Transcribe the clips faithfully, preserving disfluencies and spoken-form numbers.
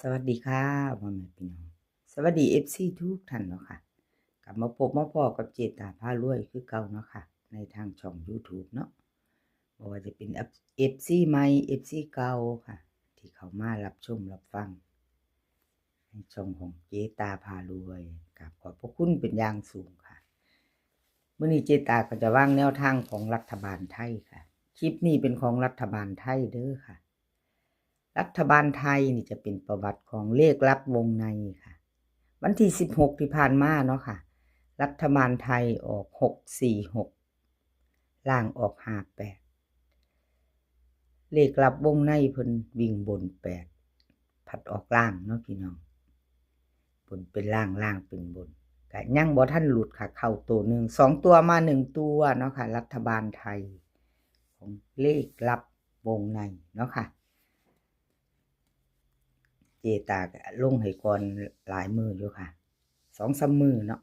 สวัสดีค่ะพ่อแม่พี่น้อง สวัสดี เอฟซี ทุกท่านเนาะค่ะ กลับมาพบมาพ้อกับเจตาพารวยคือเก่าเนาะค่ะ ในทางช่อง YouTube เนาะ บ่ว่าจะเป็น เอฟซี ใหม่ เอฟซี เก่าค่ะ ที่เข้ามารับชมรับฟัง ในช่องของเจตาพารวย กราบขอบพระคุณเป็นอย่างสูงค่ะ มื้อนี้เจตาก็จะวางแนวทางของรัฐบาลไทยค่ะ คลิปนี้เป็นของรัฐบาลไทยเด้อค่ะ รัฐบาลไทยนี่จะเป็นประวัติของเลขลับวงในค่ะ วันที่สิบหกที่ผ่านมาเนาะค่ะ รัฐบาลไทยออก หกสี่หก ล่างออก ห้าแปด เลขลับวงในเพิ่นวิ่งบน แปด ผัดออกล่างเนาะพี่น้อง บนเป็นล่าง ล่างเป็นบน ก็ยังบ่ทันหลุดค่ะ เข้าตัวหนึ่ง สองตัวมาหนึ่งตัวเนาะค่ะ รัฐบาลไทย ของเลขลับวงในเนาะค่ะ เจตาก็ลงให้ก่อนหลายมื้ออยู่ค่ะ สองสามมื้อเนาะ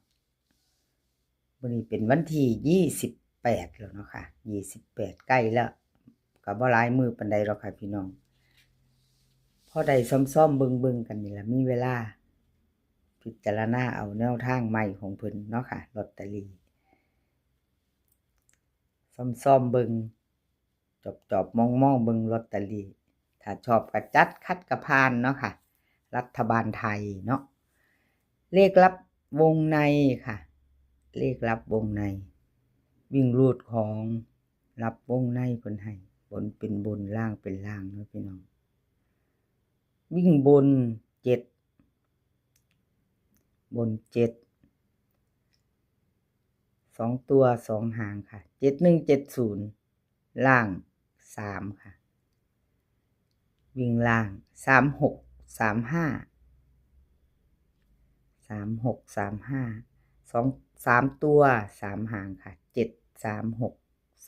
มื้อนี้เป็นวันที่ยี่สิบแปดแล้วเนาะค่ะ ยี่สิบแปด ใกล้แล้ว ก็บ่หลายมื้อปานใดหรอกค่ะพี่น้อง พอได้ซ่อมๆเบิ่งๆกันนี่ล่ะ มีเวลาพิจารณาเอาแนวทางใหม่ของเพิ่นเนาะค่ะ ลอตเตอรี่ ซ่อมๆเบิ่ง จอบๆมองๆเบิ่งลอตเตอรี่ ถ้าชอบก็จัด ขัดก็ผ่านเนาะค่ะ รัฐบาลไทยเนาะ เลขลับวงในค่ะ เลขลับวงใน วิ่งรูดของลับวงในเพิ่นให้ บนเป็นบน ล่างเป็นล่างเนาะพี่น้อง วิ่งบน เจ็ด บน เจ็ด สองตัวสองหางค่ะ เจ็ดหนึ่ง เจ็ดศูนย์ ล่าง สาม ค่ะ วิ่งล่าง สามหก สามห้า สามหก สามห้า สอง สามตัวสามหางค่ะ เจ็ดสามหก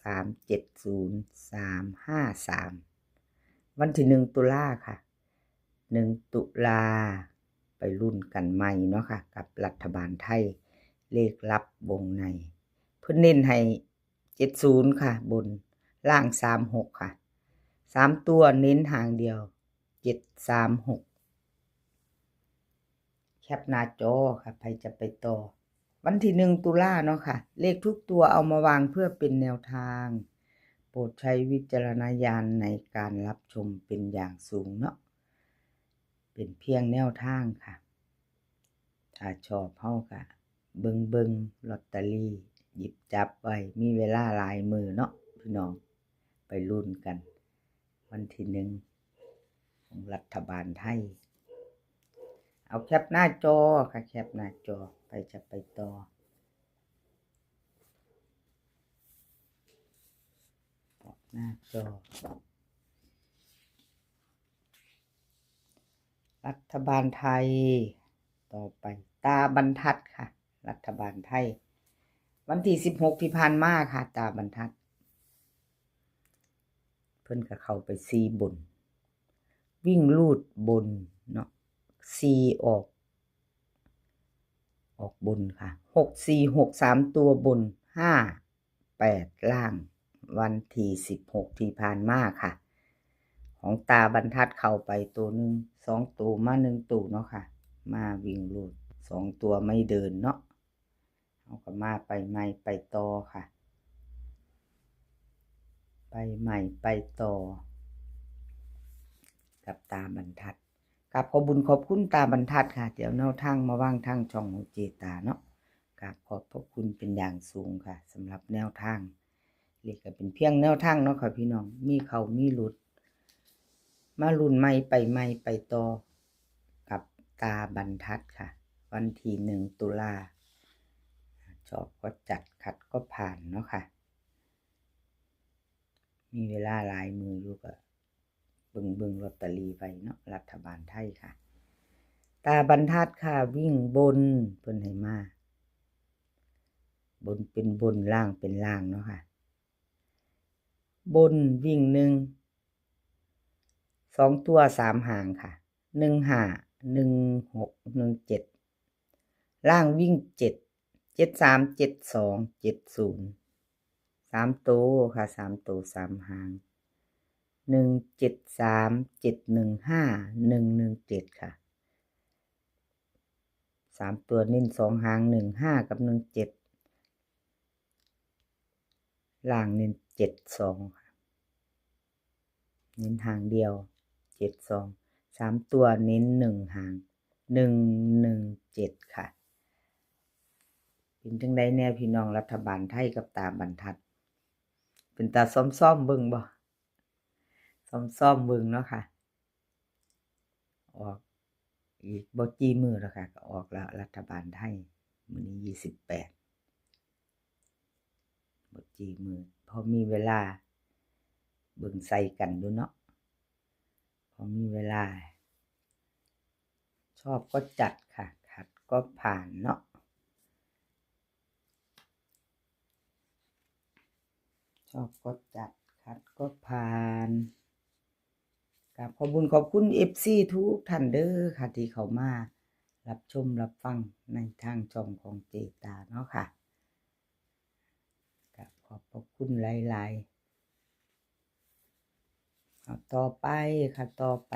สามเจ็ดศูนย์ สามห้าสาม วันที่หนึ่งตุลาค่ะ หนึ่งตุลา ไปลุ้นกันใหม่เนาะค่ะ กับรัฐบาลไทย เลขลับวงใน เพิ่นเน้นให้ เจ็ดศูนย์ค่ะ บน ล่าง สามหก ค่ะ สามตัวเน้นหางเดียว เจ็ดสามหก แคปหน้าจอค่ะ ใผจะไปต่อ วันที่หนึ่งตุลาเนาะค่ะ เลขทุกตัวเอามาวางเพื่อเป็นแนวทาง โปรดใช้วิจารณญาณในการรับชมเป็นอย่างสูงเนาะ เป็นเพียงแนวทางค่ะ ถ้าชอบเฮาก็เบิ่งๆลอตเตอรี่ หยิบจับไว้ มีเวลาหลายมื้อเนาะพี่น้อง ไปลุ้นกัน วันที่หนึ่งของรัฐบาลไทย เอาแคปหน้าจอค่ะ แคปหน้าจอ ใผจะไปต่อ แคปหน้าจอ รัฐบาลไทย ต่อไปตาบรรทัดค่ะ รัฐบาลไทย วันที่สิบหกที่ผ่านมาค่ะ ตาบรรทัด เพิ่นก็เข้าไปสี่บน วิ่งรูดบนเนาะ สี่ออก ออกบนค่ะ หกสี่หก สามตัวบน ห้าแปด ล่าง วันที่สิบหกที่ผ่านมาค่ะ ของตาบรรทัดเข้าไปตัวหนึ่ง สองตัวมาหนึ่งตัวเนาะค่ะ มาวิ่งรูด สองตัวไม่เดินเนาะ เฮาก็มาไปใหม่ไปต่อค่ะ ไปใหม่ไปต่อ กับตาบรรทัด กราบขอบบุญขอบคุณตาบรรทัดค่ะ ที่เอาแนวทางมาวางทางช่องของเจตาเนาะ กราบขอบพระคุณเป็นอย่างสูงค่ะ สำหรับแนวทาง เลขก็เป็นเพียงแนวทางเนาะค่ะพี่น้อง มีเข้ามีหลุด มาลุ้นใหม่ไปใหม่ไปต่อ กับตาบรรทัดค่ะ วันที่หนึ่งตุลา ชอบก็จัด ขัดก็ผ่านเนาะค่ะ มีเวลาหลายมื้ออยู่ก็เบิ่งเบิ่งลอตเตอรี่ไว้เนาะ รัฐบาลไทยค่ะ ตาบรรทัดค่ะ วิ่งบนเพิ่นให้มา บนเป็นบน ล่างเป็นล่างเนาะค่ะ บนวิ่งหนึ่ง สองตัวสามหางค่ะ หนึ่งห้า หนึ่งหก หนึ่งเจ็ด ล่างวิ่งเจ็ด เจ็ดสาม เจ็ดสอง เจ็ดศูนย์ สามตัวค่ะ สามตัวสามหาง หนึ่งเจ็ดสาม เจ็ดหนึ่งห้า หนึ่งหนึ่งเจ็ด ค่ะ สามตัวเน้นสองหาง หนึ่งห้า กับ หนึ่งเจ็ด ล่างเน้น เจ็ดสอง ค่ะ เน้นหางเดียว เจ็ดสอง สามตัวเน้นหนึ่งหาง หนึ่งหนึ่งเจ็ด ค่ะ เป็นจั่งใดแน่พี่น้อง รัฐบาลไทยกับตาบรรทัด เป็นตาซ่อมๆเบิ่งบ่ ซ่อมๆเบิ่งเนาะค่ะ ออกอีกบ่กี่มื้อแล้วค่ะ ก็ออกแล้ว รัฐบาลไทย มื้อนี้ยี่สิบแปด บ่กี่มื้อ พอมีเวลา เบิ่งใส่กันอยู่เนาะ พอมีเวลา ชอบก็จัดค่ะ ขัดก็ผ่านเนาะ ชอบก็จัด ขัดก็ผ่าน กราบขอบบุญขอบคุณ เอฟซี ทุกท่านเด้อค่ะ ที่เข้ามารับชมรับฟังในทางช่องของเจตาเนาะค่ะ กราบขอบพระคุณหลายๆ เอาต่อไปค่ะ ต่อไป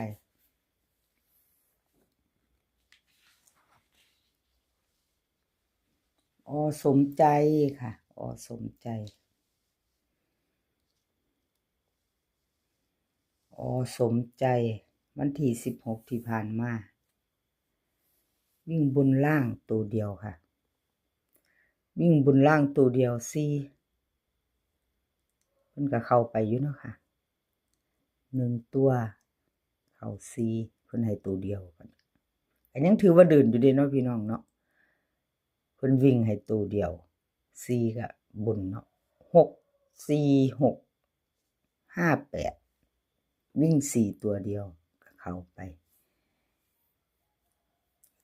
อ.สมใจค่ะ อ.สมใจ อ.สมใจ วันที่สิบหกที่ผ่านมา วิ่งบนล่างตัวเดียวค่ะ วิ่งบนล่างตัวเดียว สี่ เพิ่นก็เข้าไปอยู่เนาะค่ะ หนึ่งตัว เข้า สี่ เพิ่นให้ตัวเดียวกัน ก็ยังถือว่าเดินอยู่เด้เนาะพี่น้องเนาะ เพิ่นวิ่งให้ตัวเดียว สี่ ก็บนเนาะ หก สี่ หก ห้า แปด วิ่ง สี่ ตัวเดียวก็เข้าไป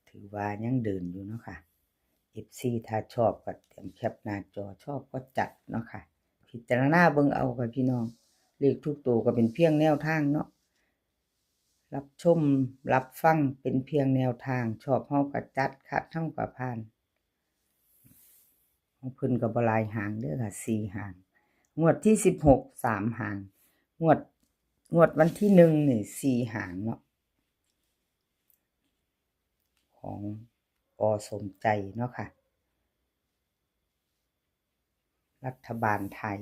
ถือว่ายังเดินอยู่เนาะค่ะ เอฟซี ถ้าชอบก็เตรียมแคปหน้าจอ ชอบก็จัดเนาะค่ะ พิจารณาเบิ่งเอาค่ะพี่น้อง เลขทุกตัวก็เป็นเพียงแนวทางเนาะ รับชมรับฟังเป็นเพียงแนวทาง ชอบเฮาก็จัด ขัดเฮาก็ผ่าน ของเพิ่นก็บ่หลายหางเด้อค่ะ สี่หาง งวดที่สิบหก สามหาง งวด งวดวันที่หนึ่งนี่ สี่หางเนาะ ของ อ.สมใจเนาะค่ะ รัฐบาลไทย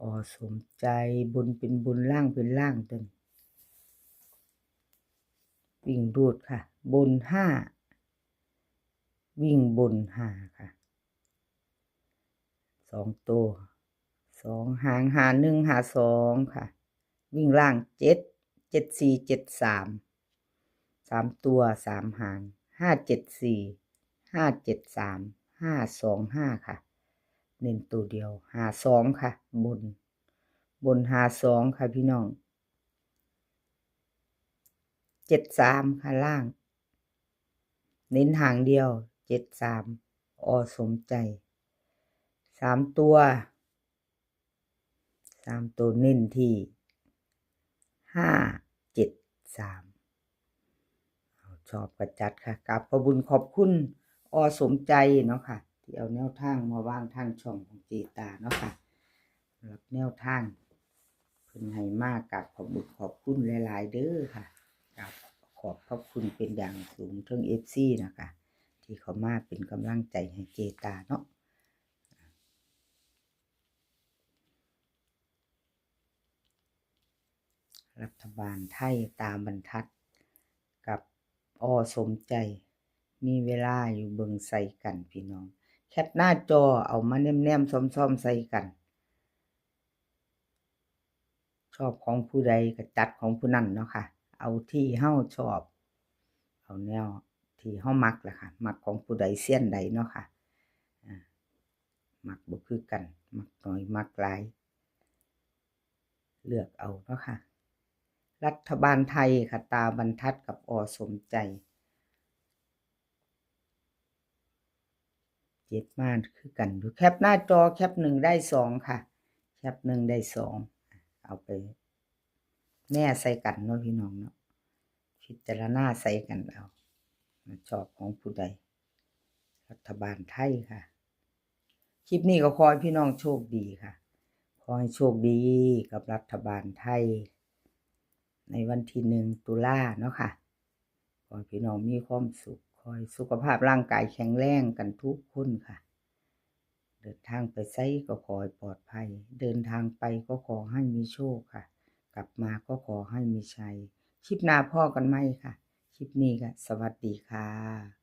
อ.สมใจ บนเป็นบน ล่างเป็นล่าง ตัวนี้ วิ่งรูดค่ะ บน ห้า วิ่งบน ห้า ค่ะ สองตัว สองหาง ห้าหนึ่ง ห้าสอง ค่ะ วิ่งล่าง เจ็ด เจ็ดสี่ เจ็ดสาม สามตัว สามหาง ห้าเจ็ดสี่ ห้าเจ็ดสาม ห้าสองห้า ค่ะ เน้นตัวเดียว ห้าสอง ค่ะ บน บน ห้าสอง ค่ะพี่น้อง เจ็ดสาม ค่ะ ล่าง เน้นหางเดียว เจ็ดสาม อ.สมใจ สามตัว สามตัวเน้นที่ ห้าเจ็ดสาม เอาชอบก็จัดค่ะ กราบขอบบุญขอบคุณ อ.สมใจเนาะค่ะ ที่เอาแนวทางมาวางทางช่องของเจตาเนาะค่ะ สำหรับแนวทางเพิ่นให้มา กราบขอบบุญขอบคุณหลายๆเด้อค่ะ กราบขอบพระคุณเป็นอย่างสูงเทิง เอฟซี นะคะ ที่เข้ามาเป็นกำลังใจให้เจตาเนาะ รัฐบาลไทยตาบรรทัดกับ อ.สมใจ มีเวลาอยู่เบิ่งใส่กันพี่น้อง แคปหน้าจอเอามาแนมๆซ่อมๆใส่กัน ชอบของผู้ใดก็จัดของผู้นั้นเนาะค่ะ เอาที่เฮาชอบ เอาแนวที่เฮามักล่ะค่ะ มักของผู้ใดเซียนใดเนาะค่ะ อ่า มักบ่คือกัน มักน้อยมักหลาย เลือกเอาเนาะค่ะ รัฐบาลไทยค่ะ ตาบรรทัดกับ อ.สมใจ เจ็ดมาคือกันอยู่ แคปหน้าจอ แคปหนึ่งได้สองค่ะ แคปหนึ่งได้สอง เอาไปแน่ใส่กันเนาะพี่น้องเนาะ พิจารณาใส่กันเอา ชอบของผู้ใด รัฐบาลไทยค่ะ คลิปนี้ก็ขอให้พี่น้องโชคดีค่ะ ข อให้โชคดีกับรัฐบาลไทย ในวันที่หนึ่งตุลาเนาะค่ะ ขอให้พี่น้องมีความสุข ขอให้สุขภาพร่างกายแข็งแรงกันทุกคนค่ะ เดินทางไปไสก็ขอให้ปลอดภัย เดินทางไปก็ขอให้มีโชคค่ะ กลับมาก็ขอให้มีชัย คลิปหน้าพ้อกันใหม่ค่ะ คลิปนี้ก็สวัสดีค่ะ